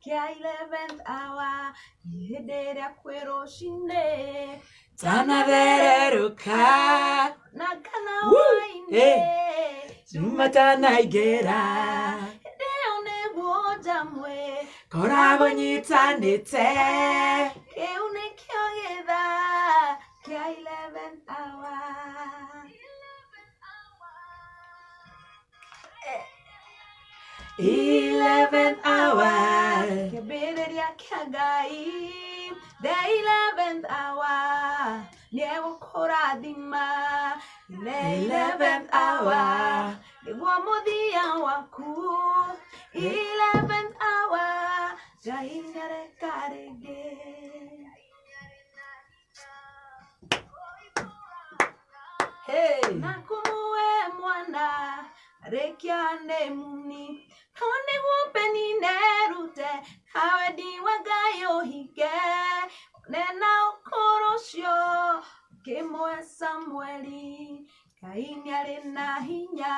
Kĩa 11th hour, hĩndĩ ĩrĩa kwĩ rũcinĩ Tanathererũka na kana Woo! hwainĩ Hey. Cuma tanaingĩra hĩndĩ ĩyo nĩguo njamwe Koragwo nyitanĩte kĩu nĩkĩo gĩthaa kĩa 11th hour. 11th hour. Kĩambĩrĩria kĩa Ngai, the 11th hour, nĩegũkũrathima. The 11th hour, nĩguo mũthia waku. 11th hour, Ngai nĩareka rĩngĩ. Hey. Na kũmũhe mwana rĩkia nĩ muni no nĩguo penine rute nawe ndiwe Ngai ũhinge nena ũkũrũ ũcio ũkĩmũhe Samueli Ngai nĩarĩ na hinya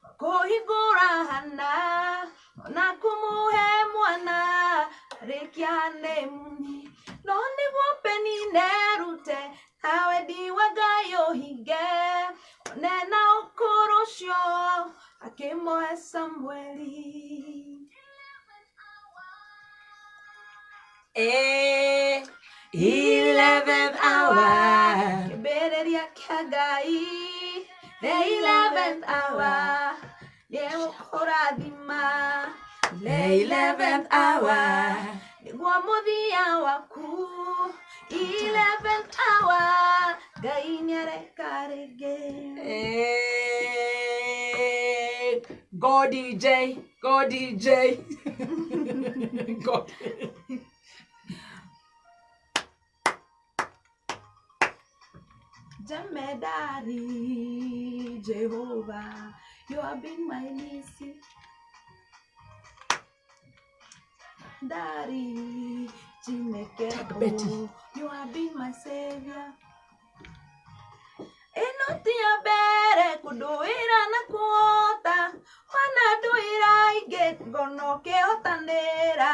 wa kũhingũra Hana ona kũmũhe mwana rĩkia nĩ muni no nĩguo penine rute nawe ndiwe Ngai ũhinge nena ũkũrũ ũcio akĩmũhe Samueli. Eh, 11th hour. Kĩambĩrĩria kĩa Ngai, the 11th hour, nĩegũkũrathima. The 11th hour. Nĩguo mũthia waku. 11th hour, Ngai nĩareka rĩngĩ. Eh, go DJ, go DJ. Go. Jemedari, Jehovah, you have been my Nisi. Dari, Chineke, Tag Betty. oh, you have been my savior. Ĩno ti ya mbere kũndũĩra na kuota wana ndũĩra ingĩ ngono kĩhotanĩra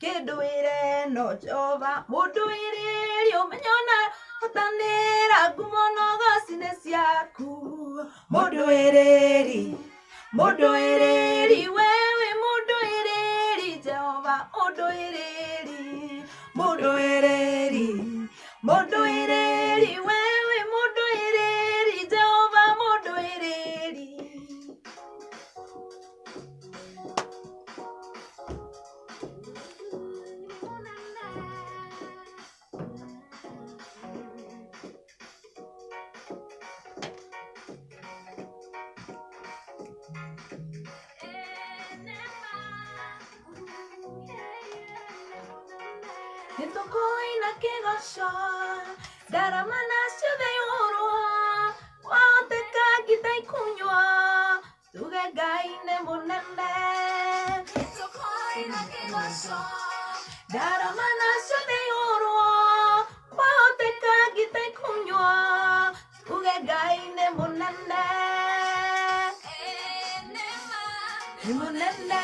kĩndũĩre no Jehova mũndũĩrĩri ũmenyo na hotanĩra ngumo na ũgoci nĩ ciaku mũndũĩrĩri mũndũĩrĩri wewe mũndũĩrĩri Jehova mũndũĩrĩri mũndũĩrĩri mũndũĩrĩri wewe mũndũĩrĩri Jehova mũndũĩrĩri. Nĩtũkũina kĩgoco ndarama nacio thĩũrwo kwahoteka ngita ikunywo tuge Ngai nĩ mũnene. Nĩtũkũina kĩgoco ndarama nacio thĩũrwo kwahoteka ngita ikunywo tuge Ngai nĩ mũnene. Nĩ mũnene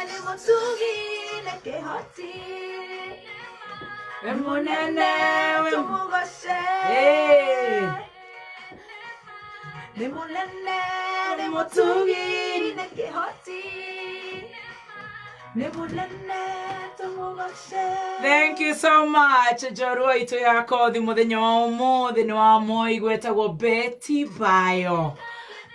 nĩ mũtugi nĩ kĩhoti. We mũnene, we Tũmũgoce. Hey. Nĩ mũnene nĩ mũtugi nĩ kĩhoti. Nĩ mũnene tũmũgoce. Thank you so much njorua itũ ya kothi mũthenya wa ũmũthĩ nĩ wa moi gwetagwo Betty Bayo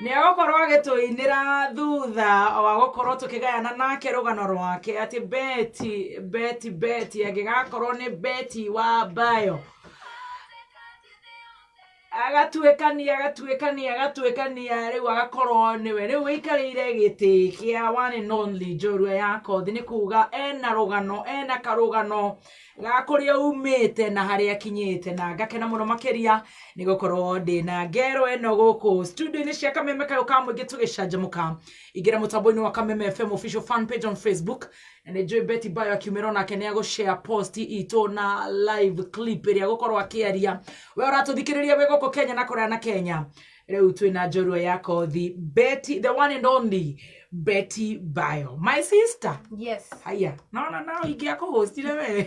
nĩ agũkorwo agĩtũinĩra thutha wa gũkorwo tũkĩgayana nake rũgano rwake atĩ Betty Betty Betty angĩgakorwo nĩ Betty wa Bayo agatuĩkania agatuĩkania agatuĩkania rĩu agakorwo nĩwe rĩu wĩikarĩire gĩtĩ kĩa one and only njorua ya kothi nĩ kuga ena rũgano ena karũgano ga kũrĩa umĩte na harĩa akinyĩte na ngakena mũno makĩria nĩ gũkorwo ndĩna ngero ĩno gũkũ studio-inĩ cia Kameme kayũ ka mũingĩ tũgĩcanjamũka. Ingĩra mũtambo-inĩ wa Kameme FM official fan page on Facebook na nĩ njũĩ Betty Bayo akiumĩra onake nĩ agũshare post itũ na live clip ĩrĩa agũkorwo akĩaria. We ũratũthikĩrĩria wĩ gũkũ Kenya na kũraya na Kenya, rĩu twĩna njorua ya kothi Betty, the one and only. Betty Bayo, my sister. Yes. Haya, naona nao ingĩakũhũstire we.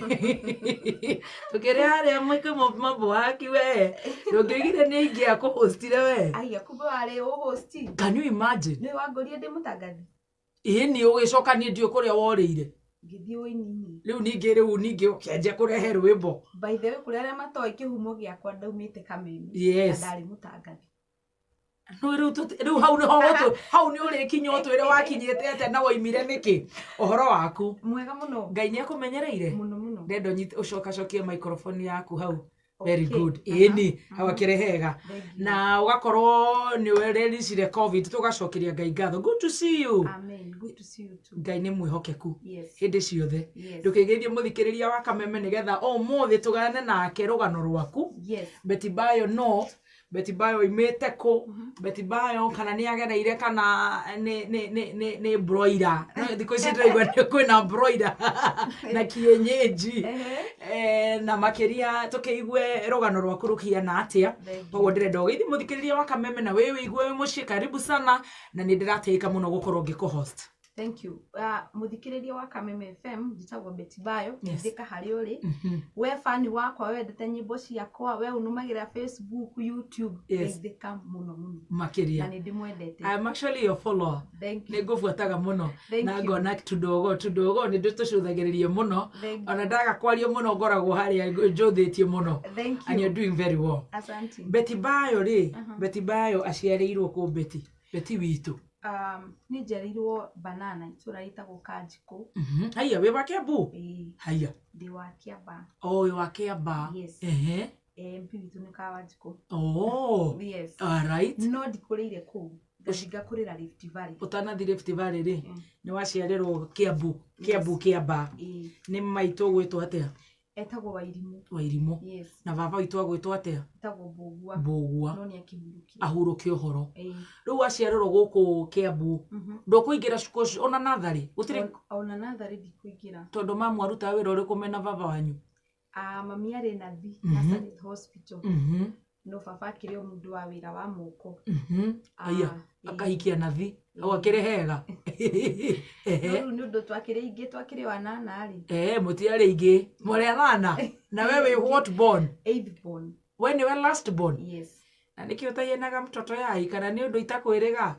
Tũkĩrĩ harĩa mwĩke mambo waki we. Ndũngĩoigire nĩ ingĩakũhũstire we. Aya, kumbe warĩ ũhũsti. Can you imagine? Nĩ wangũrie ndĩ mũtangathi. Ĩĩ niĩ ũgĩcoka niĩ ndiũĩ kũrĩa worĩire. Ngĩthiĩ ũini-inĩ. Rĩu ningĩ ũkĩanjia kũrehe rwĩmbo. By the way, kũrĩ arĩa matoĩ kĩhumo gĩakwa, ndaumĩte Kameme. Yes. Na ndarĩ mũtangathi. No rĩu hau nĩho hau nĩ ũrĩkinya ũtwĩre wakinyĩte atĩa na woimire nĩkĩ. Ũhoro waku? Mwega mũno. Ngai nĩ akũmenyereire? Mũno mũno. Ndenda ũnyite ũcokacokie microphone yaku hau. Very Okay. good. Ĩni, hau akĩrĩ hega. Thank you. Na ũgakorwo nĩ ũrericire COVID, tũgacokeria Ngai ngatho. Good to see you. Amen. Good to see you too. Ngai nĩ mwĩhokeku Yes. hĩndĩ ciothe. Yes. Ndũkĩgeithie mũthikĩrĩria wa Kameme nĩgetha ũmũthĩ tũgane nake rũgano rwaku. Yes. Betty Bayo, no Betty Bayo oimĩte kũ? Betty Bayo kana nĩ agereire kana nĩ broiler? No, thikũ ici ndĩraigua nĩ kwĩna broiler na kienyeji. Ehe. Na makĩria tũkĩigue rũgano rwaku rũhiana atĩa. Thank you. Koguo ndĩrenda ũgeithie mũthikĩrĩria wa Kameme na wĩ wĩigue wĩ mũciĩ. Karibu sana, na nĩ ndĩratĩĩka mũno gũkorwo ngĩkũhost. Thank you. Mũthikĩrĩria wa Kameme FM, njĩtagwo Betty Bayo. Yes. Thika harĩa ũrĩ. We fani wakwa, wendete nyĩmbo ciakwa, we ũnũmagĩra Facebook, YouTube. Yes. Geithĩka mũno mũno. Na Makĩria. nĩ ndĩmwendete. I'm actually your follower. Thank Nĩ you. ngũbuataga mũno. Thank Na you. ngona tudogo tudogo nĩ tũcũthagĩrĩrie mũno. Thank Ona you. ndaga kwaria mũno ngoragwo harĩa njũthĩtie mũno. Thank And you're you. doing very well. Asante. Betty Bayo rĩ, Betty Bayo aciarĩirwo kũ? Betty, Betty witũ. Nĩ njereirwo Banana, itũra rĩtagwo Kanjikũ. Haiya, wĩ wa Kiambu? Ĩĩ, Haiya. ndĩ wa Kĩambaa. O wĩ wa Kĩambaa. Yes. Ehe. MP witũ nĩ Kawanjikũ. Oh. Yes. All right. No ndikũrĩire kũu. Ngathiĩ ngakũrĩra Rift Valley. Ũtanathi Rift Valley rĩ, nĩ waciarĩrwo Kiambu, Kiambu Kĩambaa. Ĩĩ. Nĩ maitũ ũgwĩtwo atĩa? Etagwo Wairimũ. Wairimũ. Yes. Na baba witũ agwĩtwo atĩa? Etagwo Mbũgua. Mbũgua. No nĩ akĩhurũkire. Ahurũke ũhoro. Ĩĩ. Rĩu waciarĩrwo gũkũ Kiambu, ndũkũingĩra cukuru ona natharĩ gũtirĩ? Ona natharĩ ndikũingĩra. Tondũ mamu arutaga wĩra ũrĩkũ mena baba wanyu? Ah, mami arĩ nathi Nazareth Hospital. No baba akĩrĩ o mũndũ wa wĩra wa moko. Aya. Ah, ĩĩ. Akahikia nathi hau akĩrĩ hega. No rĩu nĩ ũndũ twakĩrĩ aingĩ, twakĩrĩ o anana rĩ. Mũtiarĩ aingĩ, mũrĩ anana. Na we wĩ what born? Eighth born. We nĩwe last born? Yes. Na nĩkĩ ũtahianaga mtoto yai, kana nĩ ũndũ itakwĩrĩga?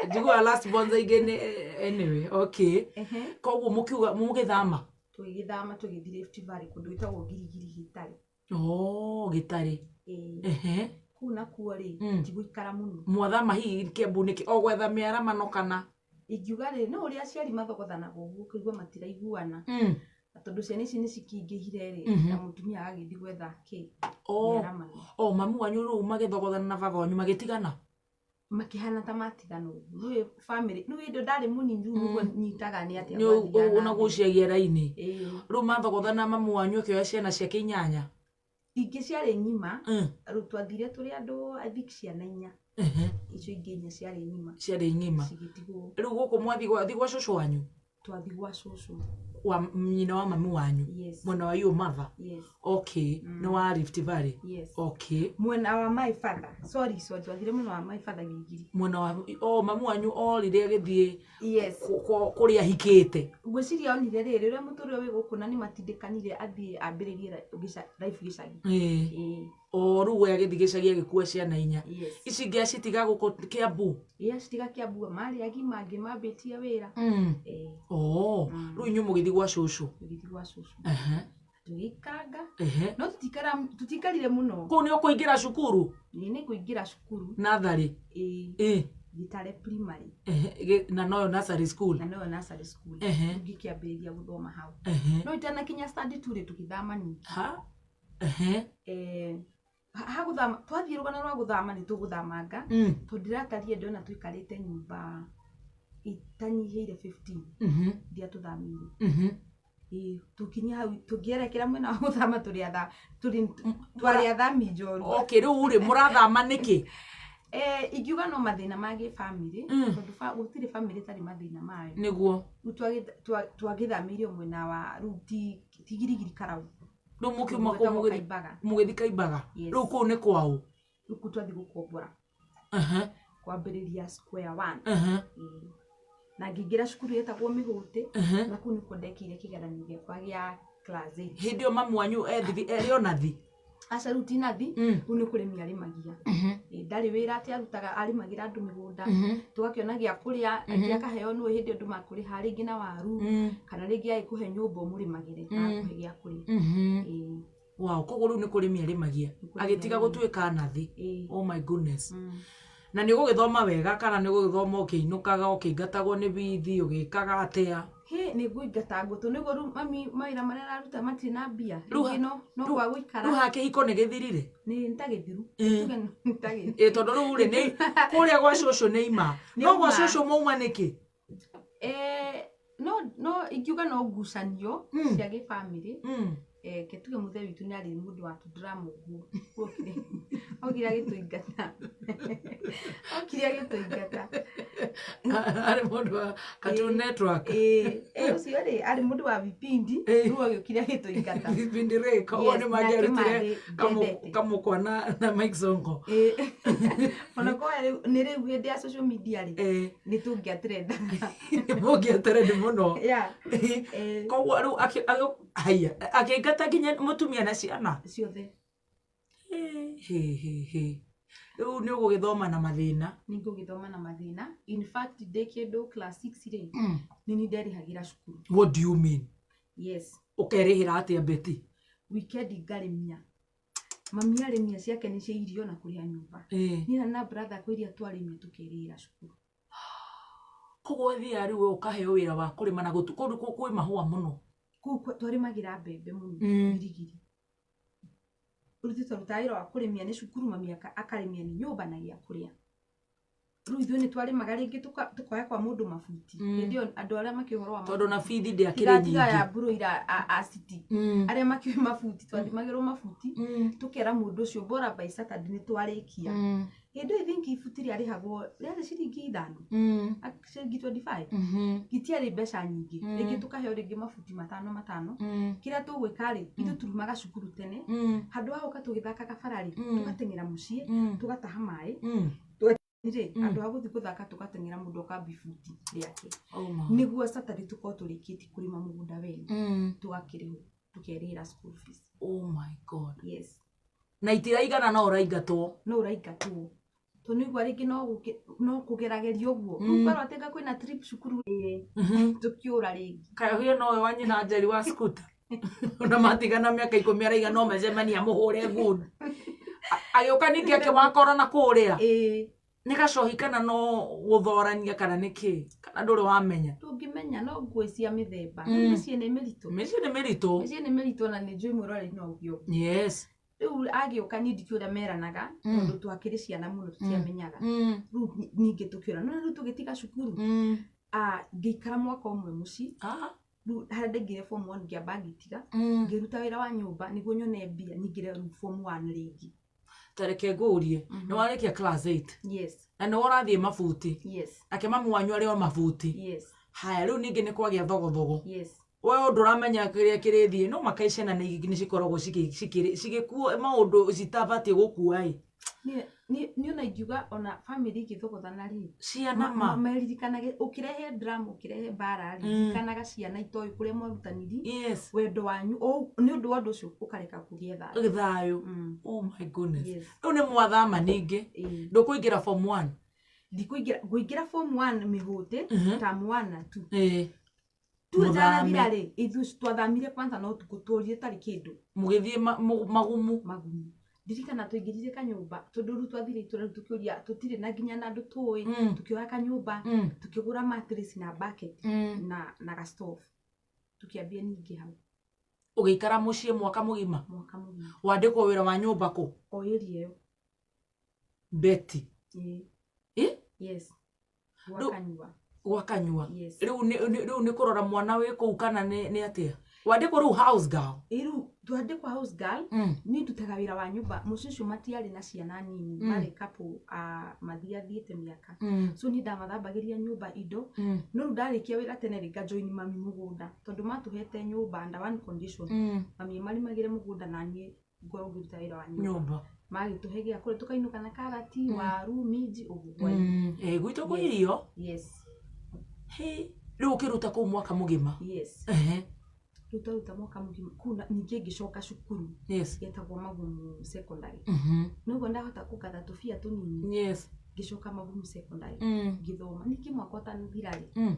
Njiguaga last borns aingĩ nĩ, anyway, okay. Ehe. Koguo mũkiuga mũgĩthama? Tũgĩgĩthama, tũgĩthiĩ Rift Valley, kũndũ gwĩtagwo Ngirigiri Gĩtarĩ. Oh, Gĩtarĩ. Ĩĩ. Ehe. Kũu nakuo rĩ, ndigũikara mũno. Mwathama hihi Kiambu nĩkĩ, o gwetha mĩaramano kana? Ingiuga rĩ, no ũrĩa aciari mathogothanaga ũguo, ũkaigua matiraiguana. Na tondũ ciana ici nĩ cikĩingĩhire rĩ, na mũtumia agagĩthiĩ gwetha kĩ? Oh. Mĩaramano. O mamu wanyu rĩu magĩthogothana na baba wanyu magĩtigana? Makĩhana ta matigana ũguo. Nĩũĩ family, nĩũĩ hĩndĩ ĩyo ndarĩ mũnini, rĩu nĩguo nyitaga nĩ atĩa Nĩ gwathiaga na mbere. ũnaguciagia raini. Ĩĩ. Rĩu mathogothana, mamu wanyu akĩoya ciana ciake inyanya? Ingĩ ciarĩ ng'ima. Rĩu twathire tũrĩ andũ, I think ciana inya. Icio ingĩ inya ciarĩ ng'ima. Ciarĩ ng'ima. Cigĩtigwo. Rĩu gũkũ mwathi gwa cũcũ wanyu? Twathi gwa cũcũ. Wa nyina wa mami wanyu? Yes. Mwena wa your mother? Yes. Okay, nĩ wa Rift Valley? Yes. Okay. Mwena wa my father, sorry, sorry, twathire mwena wa my father, Gĩgiri. Mwena wa o mamu wanyu orire agĩthiĩ Yes. kũrĩa ahikĩte? Ngwĩciria onire rĩrĩ ũrĩa mũtũrĩre wĩ gũkũ na nĩ matindĩkanire athiĩ ambĩrĩrie life gĩcagi. Ĩĩ. Ĩĩ. O rĩu we agĩthiĩ gĩcagi agĩkua ciana inya? Yes. Ici ingĩ acitiga gũkũ Kiambu? Ĩĩ, acitiga Kiambu, marĩ agima, angĩ mambĩtie wĩra. Ĩĩ. Oh, rĩu inyuĩ mũgĩthiĩ gwa cũcũ? Tũgĩthiĩ gwa cũcũ. Tũgĩikaranga. No tũtikarire mũno. Kũu nĩ ũkũingĩra cukuru? Ĩĩ, nĩ kũingĩra cukuru. Natharĩ? Ĩĩ. Ĩĩ. Gĩtare Primary. Ehe, na noyo nursery school? Na noyo nursery school. Ngĩkĩambĩrĩria gũthoma hau. No itanakinya standard two rĩ, tũgĩthama ningĩ. Ha, ehe. Hagũthama, twathiĩ rũgano rwa gũthama nĩ tũgũthamanga, tondũ ndĩratarie ndona tũikarĩte nyũmba itanyihĩire 15 iria tũthamĩire. Ĩĩ, tũkinya hau tũngĩerekera mwena wa gũthama, twarĩ athami njorua. Okay, rĩu rĩ mũrathama nĩkĩ? Ingiuga no mathĩna ma gĩbamĩrĩ, tondũ gũtirĩ bamĩrĩ ĩtarĩ mathĩna mayo. Rĩu twagĩthamĩire mwena wa rĩu ti Girigiri Karau. Rĩu mũkiuma kũu Gwĩtagwo Kaimbaga. Mũgĩthiĩ Kaimbaga? Yes. Rĩu kũu nĩ kwaũ? Rĩu kũu twathiĩ gũkombora, kwambĩrĩria square one. Ĩĩ. Na ngĩingĩra cukuru yetagwo Mĩhũtĩ, na kũu nĩkuo ndekĩire kĩgeranio gĩakwa gĩa class 8. Hĩndĩ ĩyo mamu wanyu erĩ onathi? Aca, rĩu ti nathi. Rĩu nĩ kũrĩmia arĩmagia. Ĩ, ndarĩ wĩra atĩ arutaga, arĩmagĩra andũ mĩgũnda, tũgakĩona gĩa kũrĩa, angĩ akaheo. Nĩwe hĩndĩ ĩyo andũ makũrĩha rĩngĩ na waru, kana rĩngĩ agĩkũhe nyũmba ũmũrĩmagĩre na akũhe gĩa kũrĩa. Ĩ. Wow, koguo rĩu nĩ kũrĩmia arĩmagia? Nĩ kũrĩmia Agĩtiga arĩmagia. Gũtuĩka nathi? Ĩ. Oh my goodness. Na nĩ ũgũgĩthoma wega kana nĩ ũgũgĩthoma ũkĩinũkaga, ũkĩingatagwo nĩ bithi, ũgĩkaga atĩa? Hĩ, nĩ ngũingata ngũtũ nĩguo rĩu mami mawĩra marĩa araruta matirĩ na mbia. Rĩu Rĩngĩ no kwa gũikara. Rĩu ha kĩhiko nĩ gĩthirire? Nĩ ta gĩthiru. Tuge nĩ ta gĩthiru. Ĩ, tondũ rĩu rĩ, nĩ kũrĩa gwa cũcũ nĩ ima. Nĩ No gwa ima. cũcũ mauma nĩkĩ? No ingiuga no ngucanio cia gĩbamĩrĩ. Ke tuge mũthee witũ nĩ arĩ mũndũ wa tũdrama ũguo. Okire agĩtũingata, okire agĩtũingata. Arĩ mũndũ wa Cartoon Network? Ĩĩ, ũcio rĩ, arĩ mũndũ wa vipindi. Rĩu agĩũkire agĩtũingata. Vipindi rĩ, koguo Yes, nĩ nake mangĩarutire marĩ ndendete. kamũkwa na Mike Sonko. Ĩĩ. Ona korwo rĩu nĩ rĩu hĩndĩ ya social media rĩ, nĩ tũngĩatrendaga. Mũngĩatrend mũno. Yeah. Ĩĩ. Koguo rĩu haya, akĩingata nginya mũtumia na ciana? Ciothe. Hĩ hĩ hĩ, rĩu nĩ ũgũgĩthoma na mathĩna. Nĩ ngũgĩthoma na mathĩna. In fact, ndĩ kĩndũ class 6 rĩ, nĩ niĩ nderĩhagĩra cukuru. What do you mean? Yes. Ũkerĩhĩra atĩa, Betty? Weekend ngarĩmia. Mami arĩmia ciake nĩ cia irio na kũrĩha nyũmba. Niĩ na brother kwĩ iria twarĩmia tũkerĩhĩra cukuru. Koguo wathiaga rĩu we ũkaheo wĩra wa kũrĩma na gũtu kũndũ kwĩ mahũa mũno? Kũu twarĩmagĩra mbembe mũno. Girigiri. Rĩu ithuĩ twarutaga wĩra wa kũrĩmia nĩ cukuru, mami akarĩmia nĩ nyũmba na gĩa kũrĩa. Rĩu ithuĩ nĩ twarĩmaga rĩngĩ tũkoya kwa mũndũ mabuti. Hĩndĩ ĩyo andũ arĩa makĩũĩ ũhoro wa Tondũ na bithi ndĩakĩrĩ tiga ya nyingĩ. mbũrũira a city, arĩa makĩũĩ mabuti, twathimagĩrwo mabuti, tũkera mũndũ ũcio bora by Saturday nĩ twarĩkia. Hĩndĩ ĩyo I think ibuti rĩarĩhagwo rĩarĩ ciringi 5, ciringi 25. Gitiarĩ mbeca nyingĩ. Rĩngĩ tũkaheo rĩngĩ mabuti matano matano. Kĩrĩa tũgwĩka rĩ, ithuĩ turumaga cukuru tene, handũ ha gũka tũgĩthakaga bara rĩ, tũgateng'era mũciĩ, tũgataha maĩ rĩ, handũ ha gũthiĩ gũthaka tũgateng'era mũndũ akamba ibuti rĩake, Oh my. Nĩguo Saturday tũkorwo tũrĩkĩtie kũrĩma mũgũnda wene, tũgakĩrĩhwo, tũkerĩhĩra school fees. Oh my God. Yes. Na itiraigana no ũraingatwo. No ũraingatwo, tondũ nĩigua rĩngĩ no kũgerageria ũguo. Rĩu kwerwo atĩ anga kwĩna trip cukuru, tũkĩũra rĩngĩ. Kaĩ ũyũ nowe wa nyina Njeri wa scooter? Ona matigana mĩaka 10 araiga no macemania mũhũre good. Agĩũka ningĩ akĩwakora na kũrĩa? Ĩĩ. Nĩ gacohi kana no gũthorania kana nĩ kĩ, kana ndũrĩ wamenya? Tũngĩmenya no ngũĩ cia mĩthemba. Rĩu mĩciĩ nĩ mĩritũ. Mĩciĩ nĩ mĩritũ. Mĩciĩ nĩ mĩritũ, na nĩ njũĩ mwĩroreri no uge ũguo. Rĩu agĩũka, niĩ ndikĩũĩ ũrĩa meranaga, tondũ twakĩrĩ ciana mũno, tũtiamenyaga. Rĩu ningĩ tũkĩũra, no rĩu tũgĩtiga cukuru. Ngĩikara mwaka ũmwe mũciĩ. Rĩu harĩa ndaingĩrire form 1, ngĩamba ngĩtiga, ngĩruta wĩra wa nyũmba nĩguo nyone mbia nyingĩre rĩu form 1 rĩngĩ. Ta reke ngũrie, nĩ warĩkia class 8? Yes. Na nĩ ũrathiĩ mabuti? Yes. Nake mami wanyu arĩ o mabuti? Yes. Haya, rĩu ningĩ nĩ kwagĩa thogothogo. Yes. We ũndũ ũramenya kĩrĩa kĩrĩthiĩ, no maka ciana nĩ cikoragwo cigĩkuo maũndũ citabatiĩ gũkua ĩ. Niĩ ona ingiuga ona family igĩthogothana rĩ, Ciana ma meririkanage, ũkĩrehe drama, ũkĩrehe mbara rĩ, ririkanaga ciana itoĩ kũrĩa mwarutaniri wendo wanyu. Nĩ ũndũ wa ũndũ ũcio ũkareka kũgĩe thayũ. Thayũ. Oh my goodness. Yes. Rĩu nĩ mwathama ningĩ? Ĩĩ. Ndũkũingĩra form 1? Ndikũingĩra, ngũingĩra form 1 mĩhũtĩ, term 1 na 2. Tu Mũthame. ĩtanathira rĩ, ithuĩ twathamire kwanza no ũtukũ, tũrire tarĩ kĩndũ. Mũgĩthiĩ magumu? Magumu. Ndirikana twaingĩrire kanyũmba, tondũ rĩu twathire itũra, rĩu tũkĩũria, tũtirĩ na nginya na andũ tũĩ. Tũkĩoya kanyũmba, tũkĩgũra mattress na bucket na ga stove, tũkĩambia ningĩ hau. Ũgĩikara mũciĩ mwaka mũgima? Mwaka mũgima. Wandĩkwo wĩra wa nyũmba kũ? O area ĩyo. Betty? Ĩĩ. Ĩ? Yes, gwakanyua. Gwa kanyua? Yes. Rĩu rĩu nĩ kũrora mwana wĩ kũu kana nĩ atĩa? Wandĩkwo rĩu house girl? Ĩ, rĩu twandĩkwo house girl. Niĩ ndutaga wĩra wa nyũmba. Mũciĩ ũcio matiarĩ na ciana nini, marĩ couple mathiathiĩte mĩaka, so niĩ ndamathambagĩria nyũmba indo. No rĩu ndarĩkia wĩra tene rĩ, ngajoin mami mũgũnda, tondũ matũhete nyũmba under one condition, mami marĩmagĩre mũgũnda na niĩ ngorwo ngĩruta wĩra wa nyũmba. Nyũmba. Magĩtũhe gĩa kũrĩa, tũkainũka na karati, waru, minji, ũguo hwaĩ-inĩ. Ĩ, gwitũ kwĩ irio. Yes. Hĩ, rĩu ũkĩruta kũu mwaka mũgima? Yes. Ehe. Rĩu twaruta mwaka mũgima kũu ningĩ ngĩcoka cukuru yetagwo Magumu Secondary. Noguo ndahota kũgatha tũbia tũnini. Ngĩcoka Magumu Secondary. Ngĩthoma ningĩ mwaka ũtanathira rĩ,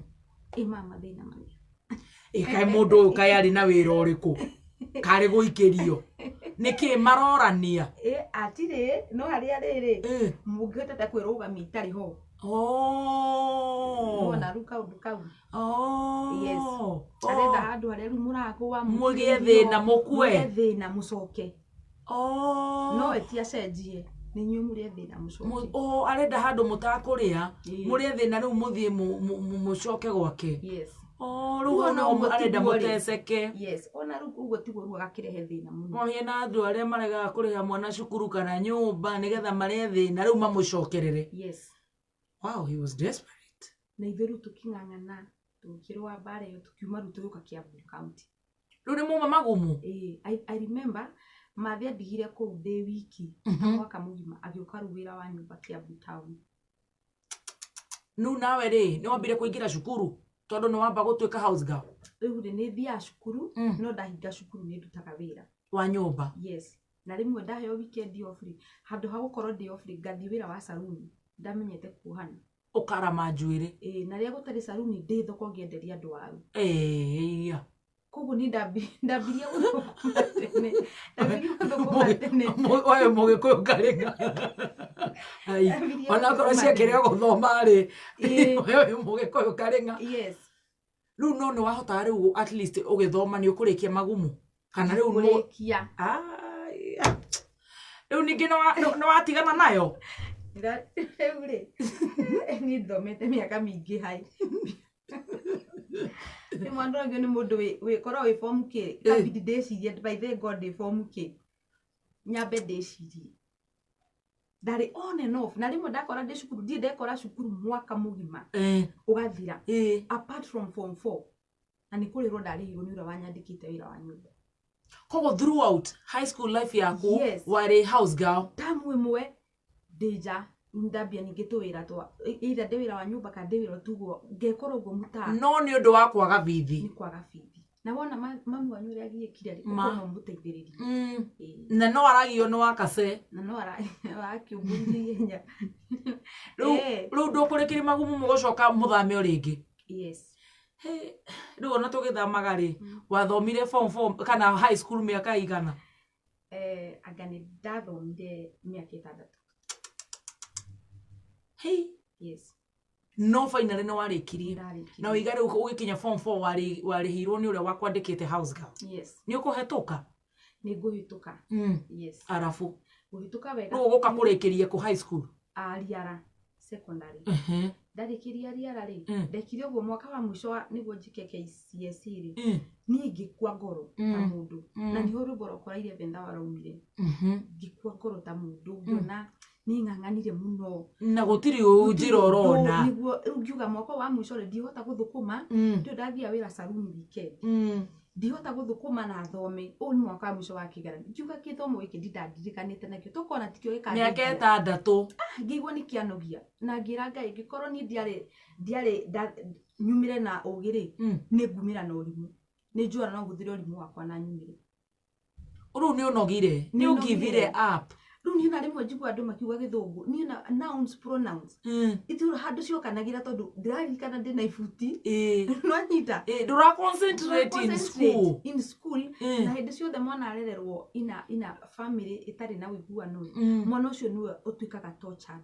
ĩ mama thĩna manene. Ĩ kaĩ mũndũ ũyũ kaĩ arĩ na wĩra ũrĩkũ? Karĩ gũikĩrio nĩkĩ marorania? Ĩ atirĩ, no harĩa rĩrĩ mũngĩhotete kwĩrũgamia itarĩ ho. Nĩwona rĩu kaũndũ kau. Yes. Arenda handũ harĩa rĩu mũragũa, mũgĩe thĩna mũkue. Mũgĩe thĩna mũcoke. No eti acenjie, nĩ inyuĩ mũrĩe thĩna mũcoke. Arenda handũ mũtakũrĩa, mũrĩe thĩna rĩu mũthiĩ mũcoke gwake. Yes. Rĩu hau no arenda mũteceke. Yes, ona rĩu ũguo tiguo rĩu agakĩrehe thĩna mũno. No hena andũ arĩa maregaga kũrĩha mwana cukuru kana nyũmba nĩgetha marĩe thĩna rĩu mamũcokerere. Yes. Wow, he was desperate. Na ithuĩ rĩu tũkĩng'ang'ana, tũkĩrũa mbara ĩyo, tũkiuma rĩu tũgĩũka Kiambu County. Rĩu nĩ muma Magumu? Ĩĩ, I remember Mathĩ andigire kũu ndĩ wiki mwaka mũgima, agĩũka rĩu wĩra wa nyũmba Kiambu town. Rĩu nawe rĩ, nĩ wambire kũingĩra cukuru tondũ nĩ wamba gũtuĩka house girl? Rĩu rĩ, nĩ thiaga cukuru, no ndahinga cukuru nĩ ndutaga wĩra. Wa nyũmba? Yes. Na rĩmwe ndaheo weekend off rĩ, handũ ha gũkorwo ndĩ off rĩ, ngathiĩ wĩra wa saruni, ndamenyete kuohana. Ũkarama njuĩrĩ. Ĩĩ, na rĩrĩa gũtarĩ saruni ndĩ thoko ngĩenderia andũ waru. Ĩĩ, iya. Koguo niĩ ndambirie gũthũkũma tene. Ndambirie gũthũkũma tene. Oe mũgĩkũyũ karĩng'a. Ai, Ndambirie onakorwo gũthũkũma ciakĩrĩ tene. o gũthoma rĩ, Ĩĩ. oe mũgĩkũyũ karĩng'a. Yes. Rĩu no nĩ wahotaga rĩu at least ũgĩthoma nĩ ũkũrĩkia Magumu? Kana rĩu nĩ Kũrĩkia. Ai, rĩu ningĩ nĩ watigana nayo? Rĩu rĩ, niĩ thomete mĩaka mĩingĩ hai. Rĩmwe ndoragio nĩ mũndũ wĩkorwo wĩ form K, kabidi ndĩcirie, by the God ndĩ form K. Nyambe ndĩcirie. Ndarĩ on and off. Na rĩmwe ndakora ndĩ cukuru, ndirĩ ndekora cukuru mwaka mũgima. Ũgathira. Apart from form 4. Na nĩ kũrĩrwo ndarĩhirwo nĩ ũrĩa wanyandĩkĩte wĩra wa nyũmba. Koguo throughout high school life yaku, Yes. warĩ house girl. Tamu ĩmwe ndĩ nja, ndambia ningĩ tũwĩra twa, either ndĩ wĩra wa nyũmba kana ndĩ wĩra tugwo, ngekora ũguo mũtaa. No nĩ ũndũ wa kwaga bithi. Nĩ kwaga bithi. Na wona mami wanyu ũrĩa agiĩkire rĩ, Ma. ũkona ũmũteithĩrĩrie. Ĩĩ. Na no aragio nĩ wakase. Na no arakĩũmbũrithia ihenya. Rĩu Ĩĩ. rĩu ndũkũrĩkĩria Magumu mũgũcoka mũthame o rĩngĩ. Yes. Hĩ, rĩu ona tũgĩthamaga rĩ, wathomire form 4 kana high school mĩaka igana? Anga nĩ ndathomire mĩaka 6. Hĩ. Yes. No finally nĩ warĩkirie. Ndarĩkirie. Na wĩiga rĩu ũgĩkinya form 4 warĩhirwo nĩ ũrĩa wakwandĩkĩte house girl. Yes. Nĩ ũkũhetũka? Nĩ ngũhĩtũka. Yes. Arabu. Ngũhĩtũka wega. Rĩu ũgũka kũrĩkĩria kũ high school? Riara secondary. Ndarĩkĩria Riara rĩ, ndekire ũguo mwaka wa mũico wa nĩguo njĩke KCSE rĩ. Niĩ ngĩkua ngoro ta mũndũ. Na nĩho rwĩmbo rwakwa rwa 11 hour raumire. Ngĩkua ngoro ta mũndũ, ngĩona nĩ ng'ang'anire mũno. Na gũtirĩ njĩra ũrona. Nĩguo rĩu ngiuga mwaka wa mũico rĩ, ndihota gũthũkũma. Ndio ndathiaga wĩra saruni weekend. Ndihota gũthũkũma na thome. Ũyũ nĩ mwaka wa mũico wa kĩgeranio. Ngiuga gĩthomo gĩkĩ ndindandirikanĩte nakĩo. Tokorwo tikĩo gĩkandeithia. Mĩaka 6. Ngĩigua nĩ kĩanogia. Na ngĩra Ngai ngĩkorwo niĩ ndiarĩ nyumĩre na ũgĩ rĩ, nĩ ngumĩra na ũrimũ. Nĩ njũĩ no hũthĩre ũrimũ wakwa na nyumĩre. Rĩu nĩ ũnogire. Nĩ ũgivire up. Rĩu niĩ na rĩmwe njigua andũ makiuga gĩthũngũ. Niĩ na nouns, pronouns. Ithuĩ handũ ciokanagĩra tondũ ndĩraririkana ndĩ na ibuti. No nyita. Ndũra concentrate in school. In school. Na hĩndĩ ciothe mwana arererwo ina family ĩtarĩ na ũiguano. Mwana ũcio nĩwe ũtuĩkaga tortured.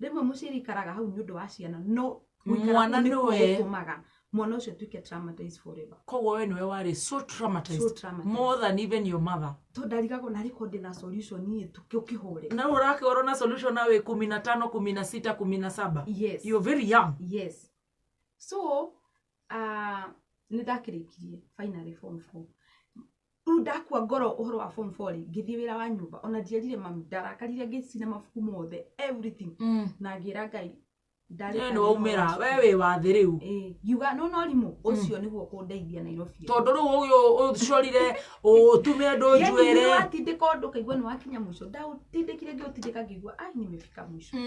Rĩmwe mũciari aikaraga hau nĩ ũndũ wa ciana, no gũikara Mwana kũu nĩkuo nĩwe. gũtũmaga mwana ũcio atuĩke traumatized forever. Koguo we nĩwe warĩ so traumatized. So traumatized. More than even your mother. Tondũ ndarigagwo na rĩkorwo ndĩna solution niĩ tũkĩhũre. Na rĩu ũrakĩorwo na solution na wĩ 15, 16, 17. Yes. You're very young. Yes. So, nĩ ndakĩrĩkirie finally form 4. Rĩu ndakua ngoro ũhoro wa form 4 rĩ, ngĩthiĩ wĩra wa nyũmba. Ona ndierire mami, ndarakarire ngĩcina mabuku mothe, everything. Na ngĩra Ngai, ndarĩ We nĩ waumĩra, we wĩ wa thĩ rĩu. Ĩĩ, ngiuga no no rimũ, ũcio nĩguo kũndeithia Nairobi. Tondũ rĩu ũyũ ũcorire, ũtume andũ Yaani njuĩrĩ. nĩ watindĩka ũndũ ũkaigua nĩ wakinya mũico. Ndaũtindĩkire ngĩũtindĩka ngĩigua, ai, nimefika mwisho.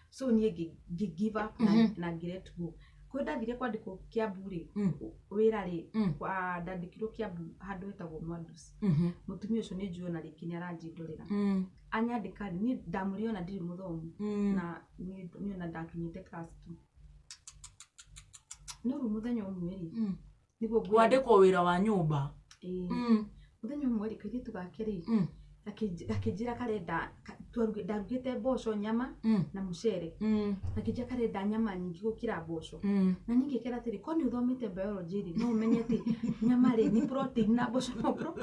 So niĩ ngĩ give up na ngĩ let go. Kwĩ ndathire kwandĩkwo Kiambu rĩ, wĩra rĩ, ndandĩkirwo Kiambu handũ hetagwo Mwanduci. Mũtumia ũcio nĩ njũĩ ona rĩngĩ nĩ aranjindũrĩra. Anyandĩka rĩ, niĩ ndamwĩrire ona ndirĩ mũthomu na niĩ ona ndakinyĩte class 2. No rĩu mũthenya ũmwe rĩ, nĩguo ngwĩra. Wandĩkwo wĩra wa nyũmba. Ĩĩ. Mũthenya ũmwe rĩ, kairĩtu gake rĩ, gakĩnjĩra karenda ndarugĩte mboco, nyama na mũcere. Gakĩnjĩra karenda nyama nyingĩ gũkĩra mboco. Na niĩ ngĩkera atĩrĩ, ko nĩ ũthomete biology rĩ, no ũmenye atĩ nyama rĩ nĩ protein na mboco no pro.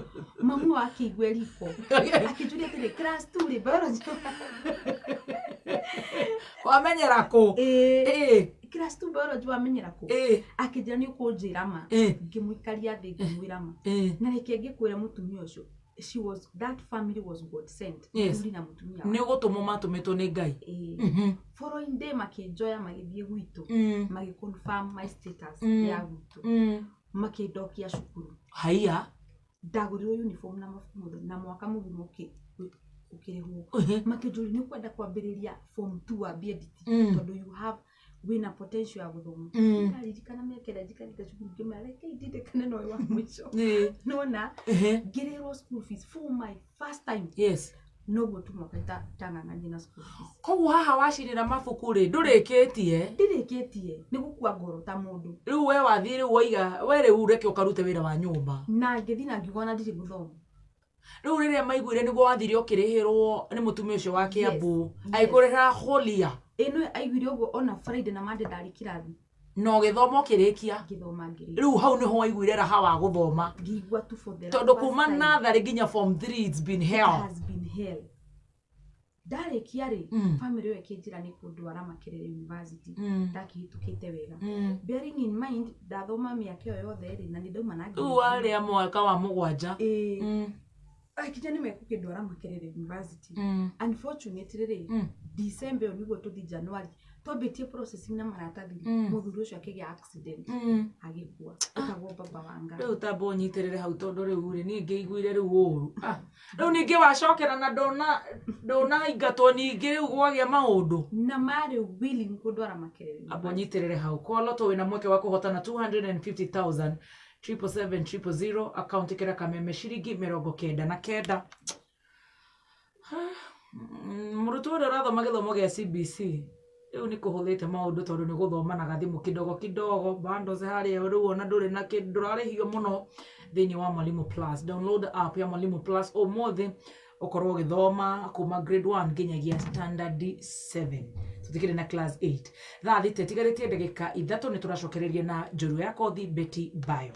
Mamu akĩigua riko. Akĩnjũria atĩrĩ, class 2 rĩ, biology. Wamenyera kũ? Ĩĩ. Ĩĩ. Class 2 biology wamenyera kũ? Ĩĩ. Akĩnjĩra nĩ ũkũnjĩra ma. Ĩĩ. Ngĩmũikaria thĩ ngĩmwĩra ma. Ĩĩ. Na reke ngĩkwĩra mũtumia ũcio, she was, that family was God sent. Yes. Mũthuri na mũtumia Nĩ gũtũmwo matũmĩtwo nĩ Ngai. Ĩĩ. Following day makĩnjoya magĩthiĩ gwitũ. Magĩ confirm my status ya gwitũ. Makĩndokia cukuru. Haiya. Ndagũrirwo uniform na mabuku mothe na mwaka mũgima ũkĩrĩhwo. Makĩnjũria nĩ ũkwenda kwambĩrĩria form 2 wambie nditi, tondũ you have wĩna potential ya gũthoma. Ndaririkana mĩaka ĩrĩa njikarĩte cukuru ngĩmera reke ndindĩkane na ũyũ wa mũico. Nona ngĩrĩhĩrwo school fees for my first time. Yes. Noguo tu mwaka itang'ang'anire na school fees. Koguo haha wacirĩra mabuku rĩ, ndũrĩkĩtie? Ndirĩkĩtie, nĩ gũkua ngoro ta mũndũ. Rĩu we wathiĩ rĩu waiga, we rĩu reke ũkarute wĩra wa nyũmba. Na ngĩthiĩ na ngiuga ona ndirĩ mũthomu. Rĩu rĩrĩa maiguire nĩguo wathire ũkĩrĩhĩrwo nĩ mũtumia ũcio wa Kiambu, Yes. agĩkũrĩhĩra holia. Ĩno aiguire ũguo ona Friday na Monday ndarĩ kĩrathi. Na ũgĩthoma ũkĩrĩkia. Ngĩthoma ngĩrĩkia. Rĩu hau nĩho waiguire raha wa gũthoma. Ngĩigua tu for the Tondũ first kuma time. natharĩ nginya form 3 it's been hell. It has been hell. Ndarĩkia rĩ, family ĩyo ĩkĩnjĩra nĩ kũndwara Makerere University. Ndakĩhĩtũkĩte wega. Bearing in mind ndathoma mĩaka ĩyo yothe rĩ, na nĩ ndauma na Rĩu warĩa mwaka wa mũgwanja. Ĩĩ. Akinya nĩ mekũkĩndwara Makerere University. Unfortunately rĩ, December ĩyo nĩguo tũthiĩ January, twambĩtie processing na maratathi rĩ, mũthuri ũcio akĩgĩa accident, agĩkua. Etagwo Baba Wanga. Rĩu tamba ũnyitĩrĩre hau tondũ rĩu rĩ, niĩ ngĩiguire rĩu ũru. Rĩu ningĩ wacokera na ndũnaingatwo ningĩ rĩu gwagĩa maũndũ. Na marĩ willing kũndwara Makerere. Amba ũnyitĩrĩre hau. Kwa Lotto wĩna mweke wa kũhotana 250,000 777 000 account kĩra kameme ciringi 99. Mũrutwo ũrĩa ũrathoma gĩthomo gĩa CBC rĩu nĩ kũhũthĩte maũndũ tondũ nĩ gũthoma na gathimũ kidogo kidogo bundles harĩa rĩu ona ndũrĩ na kĩndũ ndũrarĩhio mũno thĩinĩ wa Mwalimu Plus. Download app ya Mwalimu Plus ũmũthĩ ũkorwo ũgĩthoma kuma grade 1 nginyagia standard 7, tũtikĩrĩ na class 8. Thaa thita itigarĩtie ndagĩka 3 nĩ tũracokereria na njorua ya kothi Betty Bayo.